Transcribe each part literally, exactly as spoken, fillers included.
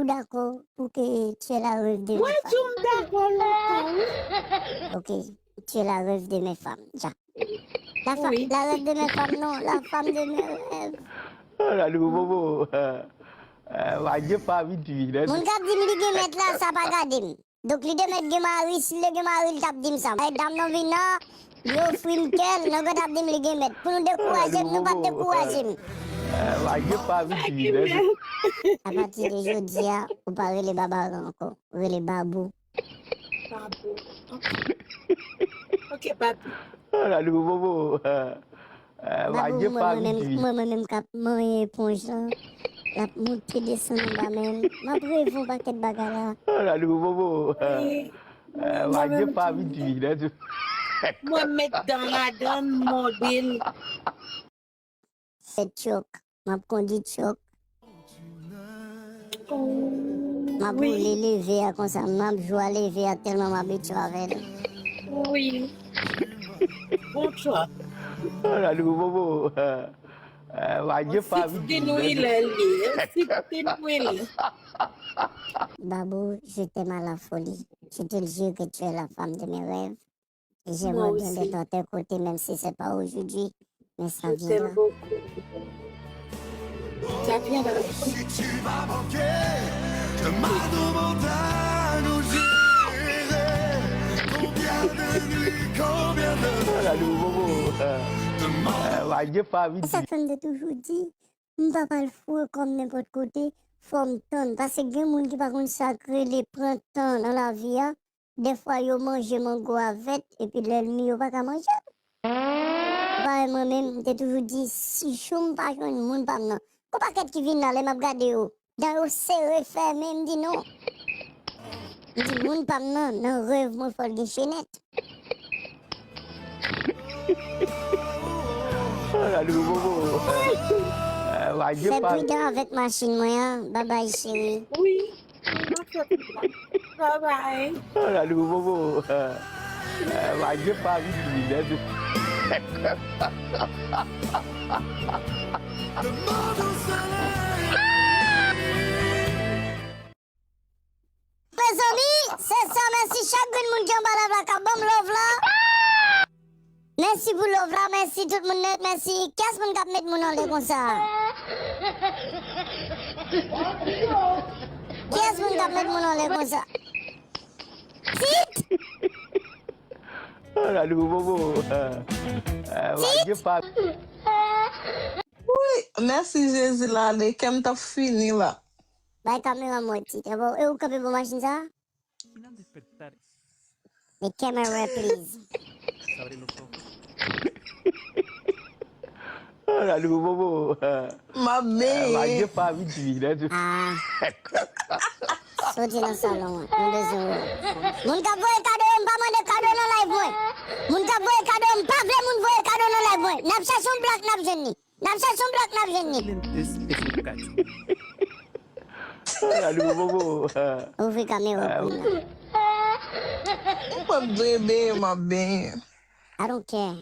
dakò pou ke tu es la rêve de mes femmes. Mwen tou m dakò lontan, wi. Ok, tu es la rêve de mes femmes. Ja. La, fa- la rêve de mes femmes, non, la femme de mes rêves. Oh, la nouvo bobo. Wage pa vit vide. Moun k ap di m li gen mèt la, sa pa gade m. Donk li te mèt gen mari, si l te gen mari, l t ap di m sa. Ay, dam nan vin nan, li ofri m kè l, nan gòt ap di m li gen mèt. Pou nou dekouraje m, nou pa t dekouraje m. Wage pa vit vide. Apati de jodi a, ou pa rele Babara ankò, ou rele Babou. Babou. Ok, Babou. Oh, la nouvo bobo. Babou, mwen menm, mwen menm k ap manyen eponj lan, l ap monte desann anba men m. M ap reve yon pakèt bagay la. Oh, la nouvo bobo. Wage pa vit vide. Mwen met dan ladan, m mòde l. Fè tchòk. M ap kondi tchòk. M ap woule leve a konsa. M ap jwe leve a tèlman m abitye avè l. Wi. Bon tchòk. Oh, la nouvo bobo. Wage pa vit vide. Babou, je t'aime à la folie. Je te le jure que tu es la femme de mes rêves. J'aimerais bien d'être à tes côtés, même si c'est pas aujourd'hui, mais ça viendra. Je t'aime beaucoup. Ça viendra. Si tu vas manquer de ma montagne où j'irai, combien de nuits, combien de jours, de mensonges. Sa fè m te toujou di, m pa pral foure kò m nenpòt kote, fò m tann. Paske gen moun ki pa konn sa k rele pran tan nan lavi a. Dèfwa yo manje mango a vèt, epi lènmi yo pa ka manje l. Parèy mwen menm, m te toujou di, si jou m pa jwenn moun pa m nan, gon pakèt ki vin la, lè m ap gade yo, dan yo sere, fèmen, m di non. M di, moun pa m nan, nan rèv mwen, fò l gen chenèt. Oh, la nouvo bobo. Fè pridan avèk machin mwen an. Babay, cheri. Wi. Bye bye. Oh, la nouvo bobo. Wage pa vit vide. Mezanmi, se sa, mèsi chak grenn moun ki anba live la k ap ban m love la. Mèsi pou love la, mèsi tout moun nèt, mèsi. Kiyès moun k ap met moun anlè konsa? Kiyès moun k ap met moun anlè konsa? Tit! Oh, la nouvo bobo. Tit! Wi, mèsi Jezi, l ale, kè m t ap fini la. Bay kamera m wè Tit. E bon, e ou kanpe bò machin sa? The camera, please. Oh, la nouvo bobo. M ap benyen. Wage pa vit vide. Ah. Soti nan salon an. Nou bezwen wè. Moun k ap voye kado yo, m pa mande kado nan live mwen. Moun k ap voye kado yo, m pa vle moun voye kado nan live mwen. N ap chèche yon blòk, n ap jwenn li. N ap chèche yon blòk, n ap jwenn li. Ouvri kamera pou mwen. M p ap dwe benyen, m ap benyen. I don't care.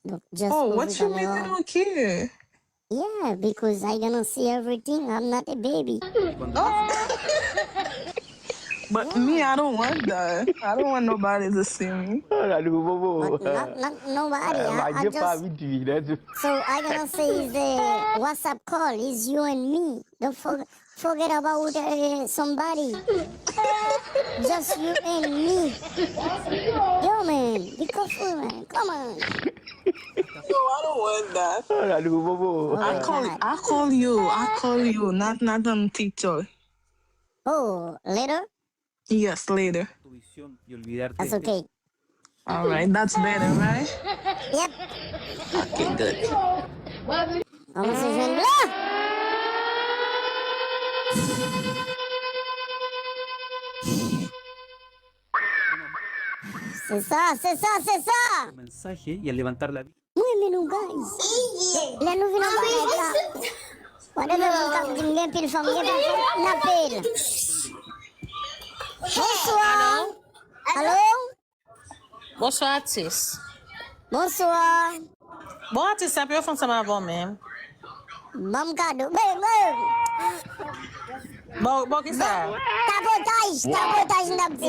Donk, just ouvri kamera. Oh, what you mean you don't care? Yeah, because I gonna see everything. I'm not a baby. Oh. But me, I don't want that. I don't want nobody to see me. But not, not nobody. I, I just, so I gonna say is a WhatsApp call. Is you and me. Don't for, forget about uh, somebody. Just you and me. Yo, man, be careful, man. Come on. No, I don't want that. Oh, la nouvo bobo. I call, I call you. I call you. Not, not on TikTok. Oh, later? Yes, later. That's okay. All right, that's better, right? Yep. Okay, good. Kòmanse jwenn blan. Se sa, se sa, se sa. Mwen renmen nou, guys. Lè nou vin anba live la, whatever moun k ap di m gen pil fanm, gen pil fanm, n ap peye l. Bonswa. Alo? Bonswa, atis. Bonswa. Bon, atis, sa pou yo fè ansanm avè w menm. Ban m kado. Be, be. Bon, bon, ki sa? Tapotaj, tapotaj, n ap di.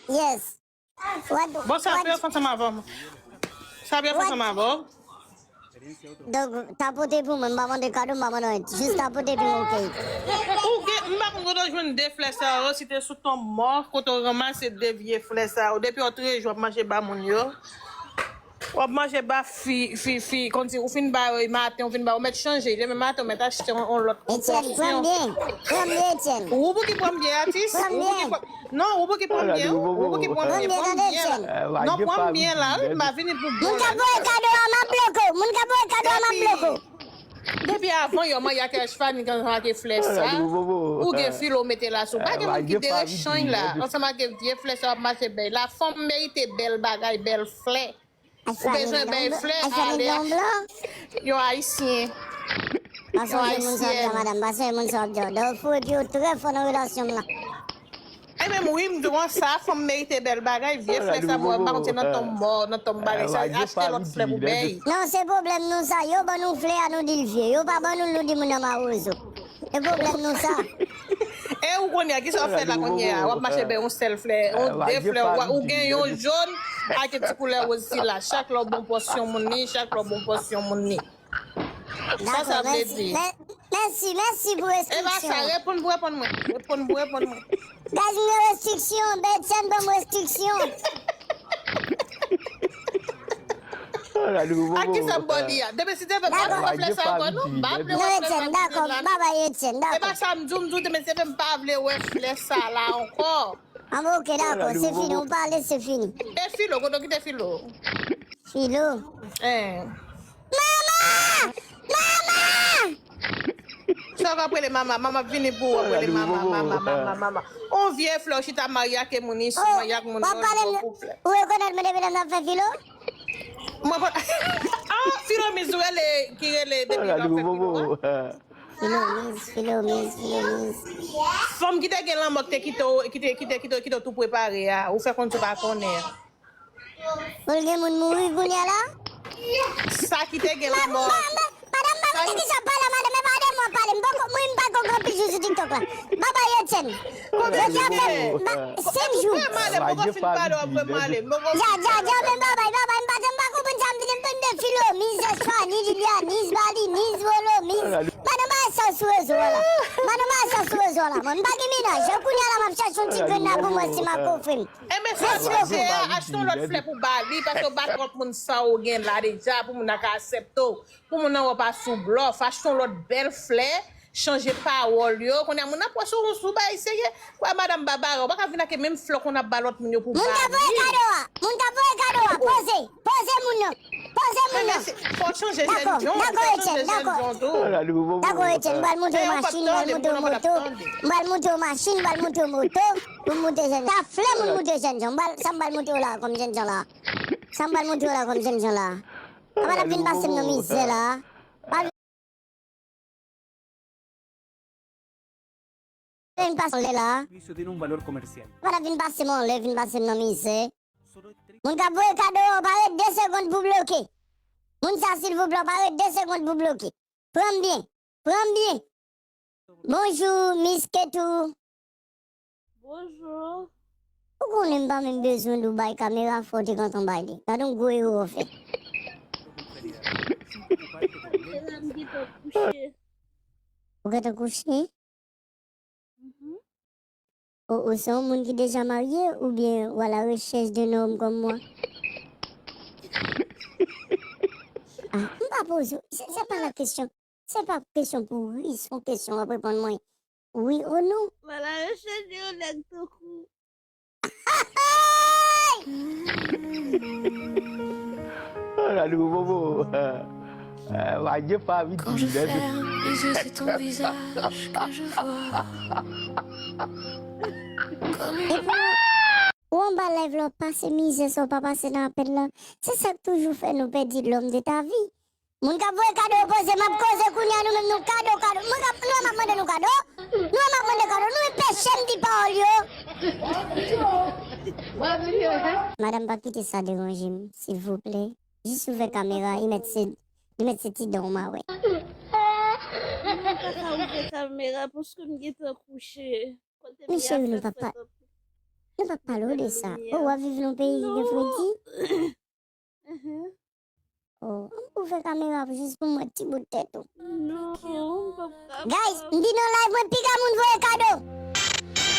Yes. What, bon, sa what, ap fè ansanm avè w. Sa ap fè ansanm avè w. Donk, tapote pou mwen, m pa mande kado, m pa mande anyen. Jis tapote pou mwen, oke. Ou gen, m pa konn kote w jwenn de flè sa yo, si te sou tonm mò, kote w ranmase de vye flè sa yo. Depi w treze jou w ap mache ba moun yo. W ap mache ba fi, fi, fi, kòmsi ou fin ba yo maten, ou fin ba yo, ou mèt chanje, demen maten, ou mèt achte yon, yon lòt pwopsyon. Etienne, pran byen, pran byen, Etienne. Ou pou ki pran byen, atis? Pran byen. Non, ou pou ki pran byen, ou pou ki pran byen, pran byen la. Non, pran byen la, wi, m pa vini pou byen la. Moun k ap voye kado a, m ap bloke w. Moun k ap voye kado a, m ap bloke w. Depi avan, yo, mwen, y a kè chfa, ni kan sa ke flè sa. Ou gen filo mete la sou. Pa gen moun ki dere chanj la. Ansanm ak vye flè sa, w ap mache bèy. La fanm merite bèl bagay, bèl flè. Ou bezwen bay flè ale yon Ayisyen. Pa sonje moun sa w ap di a, madanm, pa sonje moun sa w ap di a. Dèfo epi yo trè fò nan relasyon m nan. E menm wi, m di w sa, fanm merite bèl bagay, vye flè sa, mwen pa konte nan tonm mò, nan tonm bagay sa, achte lòt flè pou bay. Non, se pwoblèm nou sa, yo ban nou flè a, nou di l vye, yo pa ban nou l, nou di moun nan mawozo. E pwoblèm nou sa. E ou konnen a, kisa w ap fè la kounye a? W ap mache bay yon sèl flè, yon de flè, ou gen yon jòn ak yon ti koulè woz sila. Chak lè w bon pòsyon moun ni, chak lè w bon pòsyon moun ni. Sa sa vle di? Mèsi, mèsi pou restriksyon. E pa sa, reponn pou reponn mwen. Reponn pou reponn mwen. Gaz, m gen restriksyon, Betienne ban m restriksyon. A ki sa m ba li a? Demen si te vle m pa vle wè flè sa ankò non. M pa vle wè flè sa ankò. Dakò, dakò, babay Etienne, dakò. E pa sa m di w, m di w demen si te vle m pa vle wè flè sa la ankò. A bon, oke, dakò, se fini, ou pale, se fini. E filo, kote w kite filo? Filo. Eh. Mama! Mama! Sa w ap rele mama? Mama vini pou w ap rele mama, mama, mama, mama. On vye flè, w chita marye ak moun isi, marye ak moun nan, yon koup flè. Ou rekonèt mwen depi lè m ap fè filo? Mwen kon... Ah, filo miz ou rele, ki rele depi lè w ap fè filo a? Filo miz, filo miz, filo miz. Fanm ki te gen lanmò ki te kite w, ki te, ki te, ki te, ki te tou prepare a, ou fè konn si w pa konnen. Pou l gen moun mouri kounye a la? Sa ki te gen lanmò. Madanm, pa konn ki sa w ap pale a, madanm, e pa de mwen w ap pale. M poko, mwen, m pa ko gen anpil jou sou TikTok la. Babay Etienne. Jodi a fè senk jou. Dja, dja, dja, men babay, babay, m pa, m pa konprann sa, m vin, m vin de filo, miz, eswa, ni Julia, ni Bali, ni Volo, miz. Madanm, bagay sa sou rezo a la. Madanm, bagay sa sou rezo a la. Mwen, m pa gen mennaj. Jan kounye a la, m ap chache yon ti grenn la pou mwen, si m ap ofri m. Enben, sa w ap fè a, achte yon lòt flè pou ba li, paske w ba twòp moun sa w gen la deja, pou moun nan ka aksepte w, pou moun nan wè w pa sou blòf, achte yon lòt bèl flè, chanje pawòl yo. Kounye a, moun nan pran sou, sou bagay serye. Kwè madanm Babara, ou pa ka vin ak menm flè w konn ap ba lòt moun yo pou ba li. Moun k ap voye kado a, moun k ap voye kado a, poze, poze moun nan, poze moun nan. Fò w chanje jèn jan, fò w chanje jèn jan tou. Dakò, Etienne, m pral montre w machin, m pral montre w moto, m pral montre w machin, m pral montre w moto. Pou m montre jèn jan. Ta flè moun montre jèn jan. M pral, sa m pral montre w la kòm jèn jan la. Sa m pral montre w la kòm jèn jan la. Apa l ap vin pase m nan mizè la. Pa vin pase m anlè la. Apa l ap vin pase m anlè, vin pase m nan mizè. Moun k ap voye kado yo, pa ret de segonn pou bloke. Moun sa, silvouplè, pa ret de segonn pou bloke. Pran m byen, pran m byen. Bonjou, Miss Ketou. Bonjou. Ou konnen m pa menm bezwen di w bay kamera fò w te gentan bay li. Gad on gwo erè w fè. Se la m gentan kouche. Ou gentan kouche? Mhm. Ou, ou se yon moun ki deja marye oubyen ou à la recherche d'un homme comme moi? Ah, m pa poze w. Se, se pa la kesyon. Se pa kesyon pou ri, se yon kesyon w ap reponn mwen. Wi ou non? M à la recherche de yon nèg tankou w. Gade yon bobo. Wadye pa vit. Quand je ferme les yeux, c'est ton visage que je vois. Ou anba live la, w pase mizè sa w pa pase nan apèl la. Se sa k toujou fè nou pèdi l'homme de ta vie. Moun k ap voye kado yo poze, m ap koze kounye a, nou menm nou kado, kado. Moun k ap, nou wè m ap mande nou kado? Nou wè m ap mande kado? Nou enpeche m di pawòl yo. Madanm, pa kite sa deranje m, silvouplè. Jis ouvè kamera, li mèt se, li mèt se ti dan w m a wè. Mwen pa ka ouvè kamera paske m gentan kouche. Kote m ye ap fè frèt anpil. Kote m ye ap fè frèt anpil. Men cheri, nou p ap pale de sa. Oh, w ap viv nan peyi ki gen fredi? Mhm. Oh, ann ouvè kamera jis pou m wè ti bout tèt ou. Non, m p ap kapab. Guys, m di nan live mwen piga moun voye kado.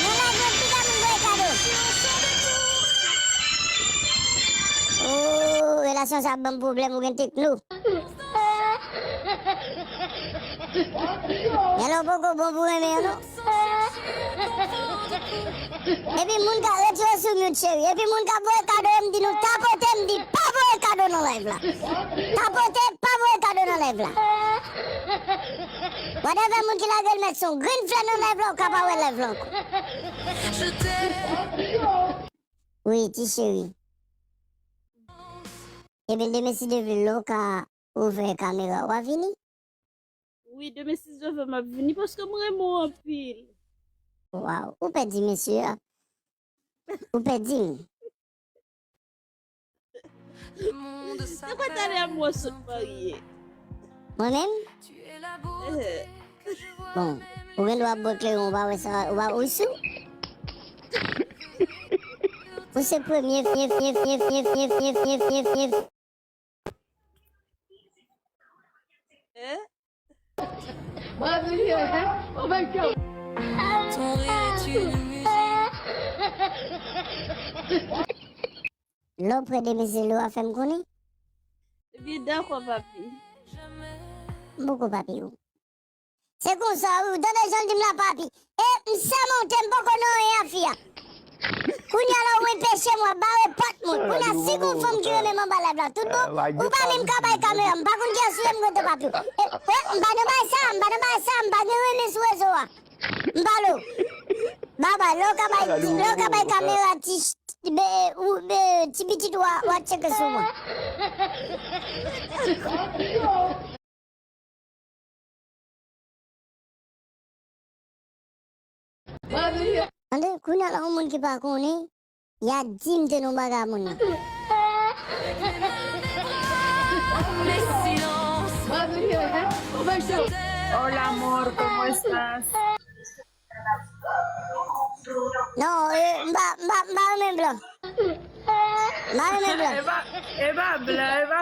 Nan live mwen piga moun voye kado. Oh, relasyon sa ap ban m pwoblèm, ou gen tekno. Hello, poko bon pou renmen an non. Epi moun ka retire sou mute, cheri. Epi moun ka voye kado, m di nou tapote, m di pa voye kado nan live la. Tapote, pa voye kado nan live la. Whatever moun ki lage l met son green flag nan live la, ou ka pa wè live la ankò. Wi, ti cheri. Ebyen, demen si Devi lè w ka ouvè kamera, w a vini? Wi, demen si Dye vle m ap vini paske m renmen w anpil. Waw, ou pèdi mesye a. Ou pèdi m. Se kwa talè a m wè w sot marye? Mwen menm? Eh. Bon, ou gen dwa ap bwè kleren, ou pa wè sa, ou pa, ou sou? Ou se premye, fye, fye, fye. Eh? Ton rire est une musique. Lè w prè de mesye, lè w a fè m konnen. Ebyen, dakò, papi. M poko papi ou. Se konsa, wi, ou tande jan l di m la, papi. E m sèmonte, m poko nan anyen a fi a. Kounye a la, ou enpeche m, w ap bare pòt mwen. Kounye a, si gon fanm ki renmen m anba live la, tout bon, ou pa menm ka bay kamera, m pa konn kiyès ou ye, m kontan papi. E, e, m pa nan bay sa, m pa nan bay sa, m pa gen renmen sou rezo a. M pale w. Babay, lè w ka bay, lè w ka bay kamera ti, be, ou, be, ti pitit ou a, w a tcheke sou mwen. Tande, kounye a la, yon moun ki pa konnen, y a di m te nan bagay moun nan. Hola, amor, ¿cómo estás? Non, eh, m pa, m pa, m pa renmen blan. M pa renmen blan. E pa, e pa blan, e pa.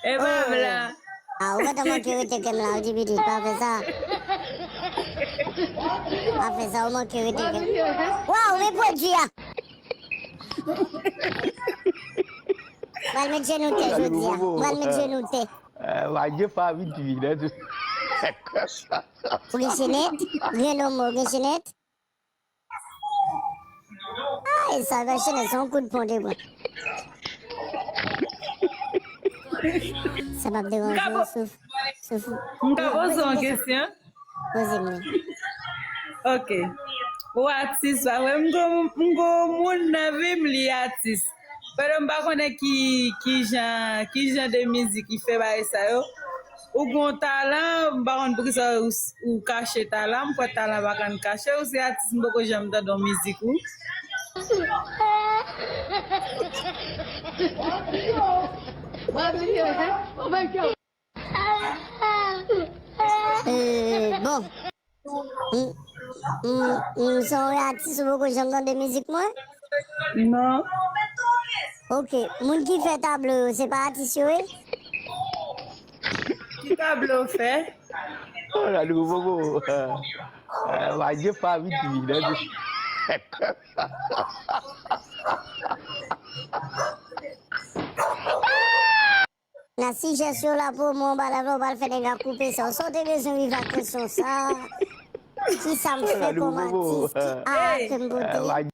E pa blan. Ah, ou gentan manke rete kè m la, ou ti pitit, pa fè sa. Pa fè sa, ou manke rete kè m. Waw, men pwodui a. Pral met jenou tè jodi a. Pral met jenou tè. Eh, wa je fa vidi, né? Ou gen chenèt? Ou gen lòmò, ou gen chenèt? Ay, sa va chenèt, se yon kout pon te pran. Sa p ap deranje w, souf, souf. M ka poze yon kesyon? Poze m li. Ok. Ou atis, pa vre? M gon, m gon moun nan vi m, li atis. Pandan m pa konnen ki, ki jan, ki jan de mizik ki fè bagay sa yo. Ou gon talan, m pa konn poukisa ou, ou kache talan, m kwè talan pa konn kache, ou se atis, m poko janm tande yon mizik ou. Eh, bon. M, m, m se yon atis ou poko janm tande mizik mwen? Non. Ok, moun ki fè tablo yo, se pa atis yo ye? Ki tablo w fè? Oh, la, nou poko, eh, eh, wa je fa vidi, né? Nan sijè sou la pwomo anba la, ou pral fè nèg la koupe sa. Sa w te bezwen viv ak kesyon sa. Kisa m fè kòm atis ki a ke m pote?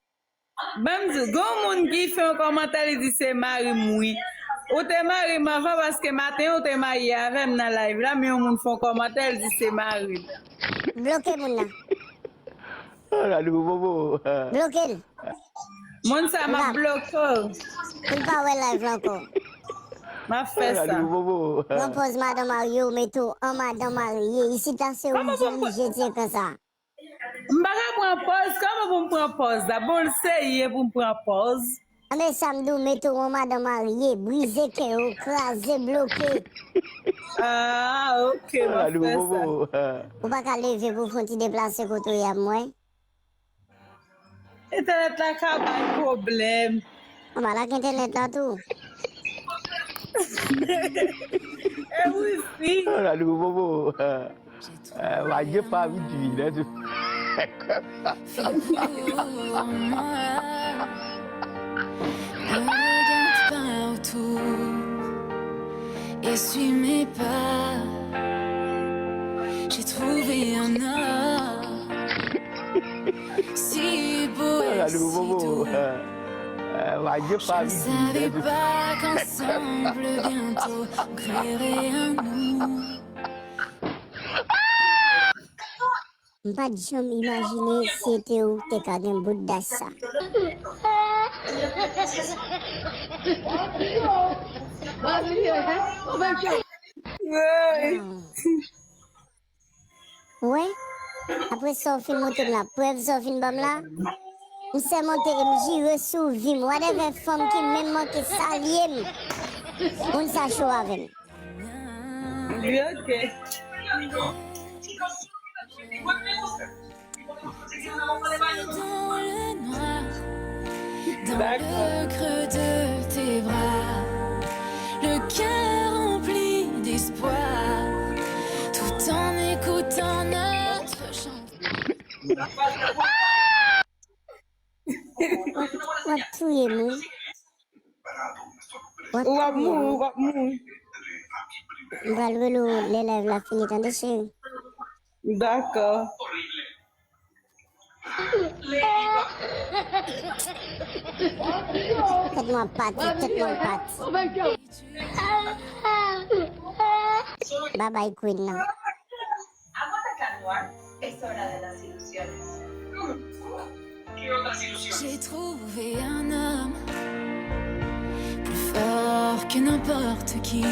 Ban m di w, gen yon moun ki fè yon kòmantè, li di se mari m wi. Ou te mari m anvan paske maten ou te marye avè m nan live la, men yon moun fè yon kòmantè, li di se mari m. Bloke moun nan. Bloke l. Moun sa m ap bloke w. Pou l pa wè live la ankò. M ap fè sa. Pran pòz madan marye, ou mete w an madan marye. Isit la se ou ki dirije ti ekran sa. M pa ka pran pòz. Kòman pou m pran pòz la? Bon, l serye pou m pran pòz. Anben sa m di w, mete w an madan marye, brize kè yo, kraze, bloke. Ah, ok, m ap fè sa. Ou pa ka leve pou w fè yon ti deplase kote w ye a pou mwen? Entènèt la ka bay pwoblèm. Anba lak entènèt la tou. E wifi. Ora do bobo. Wajye pa vidi. Ne regarde pas autour, essuie mes pas. J'ai trouvé un homme si beau et si doux. Je ne savais pas qu'ensemble bientôt on créerait un nous. M pa t janm imajine si se te ou te ka gen bout daj sa. Wè, apre sa w fin montre m la, prèv sa w fin ban m la, m sèmante e m jire sou vi m, whatever fanm ki menm manke salye m, moun sa cho avè m. Li ok. Dans le noir, dans le creux de tes bras, le cœur rempli d'espoir, tout en écoutant notre chanson. W ap touye m wi. Ou ap mouri, ou ap mouri. M pral rele w lè live la fini tande cheri. Dakò. Tèt mwen ap pati, tèt mwen ap pati. Babay queen nan. Aguanta acá, Noir. Es hora de las ilusiones. J'ai trouvé un homme plus fort que n'importe qui.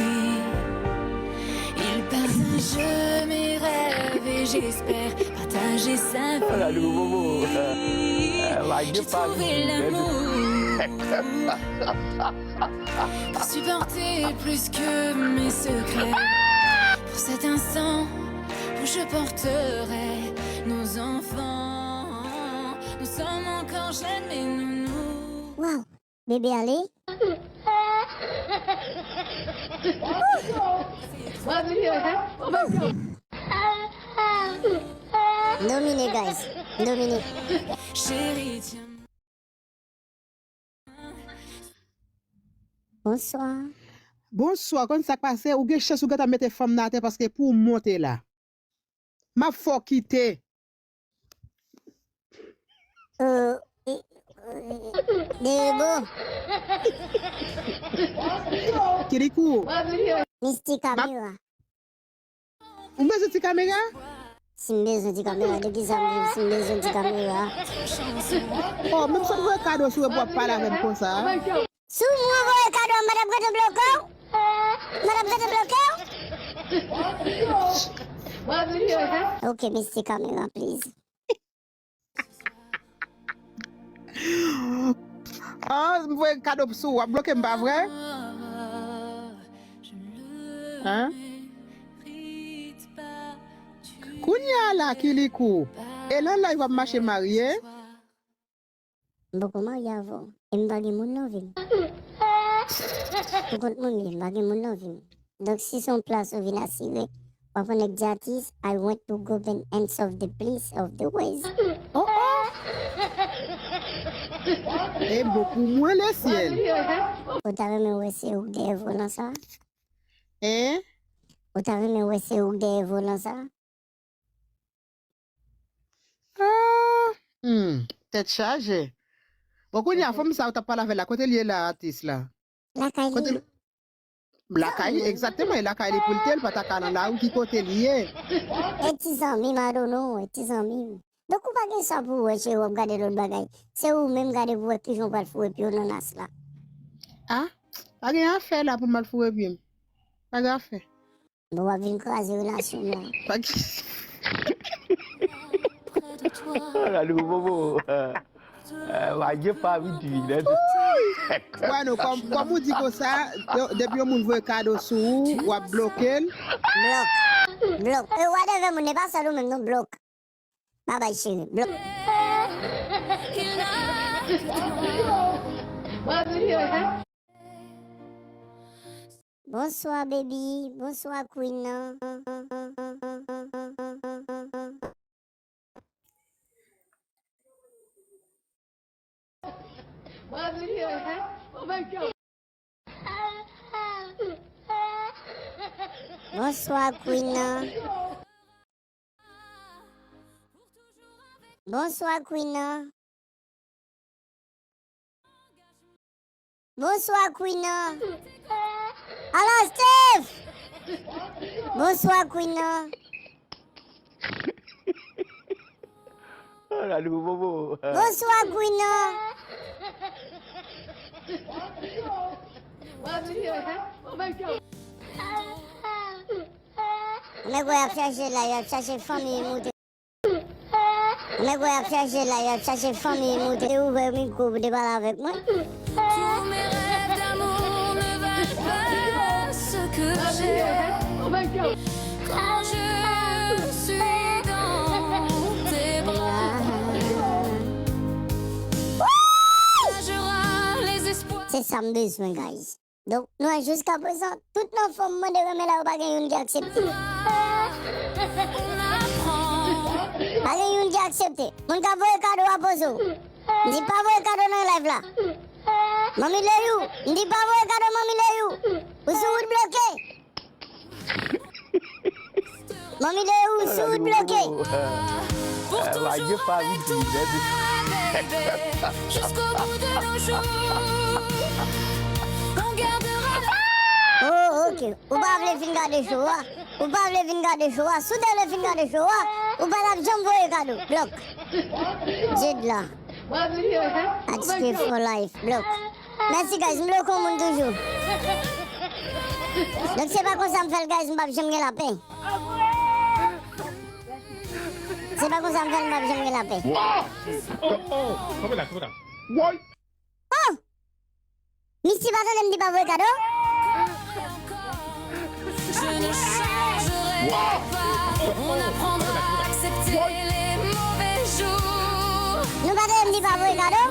Il partage mes rêves et j'espère partager sa vie. J'ai trouvé l'amour pour supporter plus que mes secrets. Pour cet instant où je porterai nos enfants. Nous sommes encore jeunes, mais nous nous. Waw, bebe ale. Domine guys, domine. Chérie, tiens. Bonswa. Bonswa, konn sa k pase? Ou gen chans ou gentan mete fanm nan atè paske pou w monte la. M ap fè w kite. Debo. Kirikou. Misti kamera. Ou bezwen ti kamera? Si m bezwen ti kamera, de kisa m viv si m bezwen ti kamera? Oh, menm sot voye kado sou e pou w ap pale avè m konsa. Si w voye kado, m pa t ap rete bloke w? M pa t ap rete bloke w? Ok, Misti Kamera, please. Ah, m voye kado sou w, w ap bloke m, pa vre? Hein? Kounye a la, Kirikou, e lan live w ap mache marye? M poko marye avè w, e m pa gen moun nan vi m. Pou kont mwen m ye, m pa gen moun nan vi m. Donk si se yon plas ou vin asire, w ap wè nèg di atis, I went to go and solve the place of the ways. Oh oh! E bon pou mwen lesyèl. Ou ta renmen wè se ou k dèyè volan sa? Hein? Ou ta renmen wè se ou k dèyè volan sa? Ah, hmm, tèt chaje. Bon, kounye a, fanm sa ou t ap pale avè l la, kote l ye la, atis la? Lakay li. Lakay li, egzakteman, e lakay li pou l te, l pa ta ka nan lari, ki kote l ye? E ti zanmi m, I don't know, e ti zanmi m. Donk ou pa gen sa pou w wè, cheri, w ap gade lòt bagay. Se ou menm gade pou w wè kijan w pral foure pye w nan nas la. Ah, pa gen afè la pou m al foure pye m. Pa gen afè. Bon, w ap vin kraze relasyon m la. Pa gen. Ora do bobo. Wajye pa vidi. Wè non, kòm, kòm ou di konsa, yo, depi yon moun voye kado sou ou, w ap bloke l. Blòk. Blòk. E whatever moun, e pa sèl ou menm non, blòk. Babay cheri. Blòk. Bonswa baby, bonswa queen nan. Bonswa queen nan. Bonswa queen nan. Bonswa queen nan. Alo Steve. Bonswa queen nan. Bonswa queen nan. Nèg yo ap chache la, y ap chache fanmi moute. Nèg yo ap chache la, y ap chache fanmi moute, ouvè mikwo pou te pale avèk mwen. Tous mes rêves d'amour ne valent pas ce que j'ai quand je suis dans tes bras. Je râle les espoirs. Se sa m bezwen, guys. Donk, nou wè jiskaprezan, tout nan fòm mande renmen la yo pa gen youn ki aksepte. Pa gen youn ki aksepte. Moun k ap voye kado a poze w. M di pa voye kado nan live la. Manmi Leyou, m di pa voye kado Manmi Leyou. Ou sou wout bloke. Manmi Leyou, sou wout bloke. Pour toujours avec toi, baby. Jusqu'au bout de nos jours. On gardera la... Oh, ok. Ou pa vle vin gade show a? Ou pa vle vin gade show a? Si w te vle vin gade show a, ou pa t ap janm voye kado. Blòk. Jed la. Atike for life. Blòk. Mèsi, guys. M bloke yon moun toujou. Donk, se pa konsa m fè l, guys. M p ap janm gen lapè. Se pa konsa m fè l, m p ap janm gen lapè. Oh, oh, oh. Kanpe la, kanpe la. Woy! Oh! Misty pa tande m di pa voye kado? Je ne changerai pas. On apprendra à accepter les mauvais jours. Nou pa tande m di pa voye kado?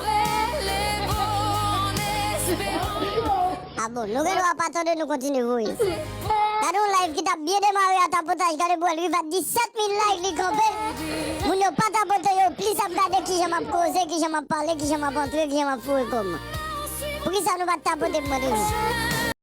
Les bons en espérant. Ah bon, nou gen dwa pa tande, nou kontinye voye. Gade yon live ki t ap byen demare a tapotaj, gade pou wè l rive a disèt mil like li kanpe. Moun yo pa tapote yo plis ap gade kijan m ap koze, kijan m ap pale, kijan m ap antre, kijan m ap foure kò m. Poukisa nou pa t tapote pou mwen toujou?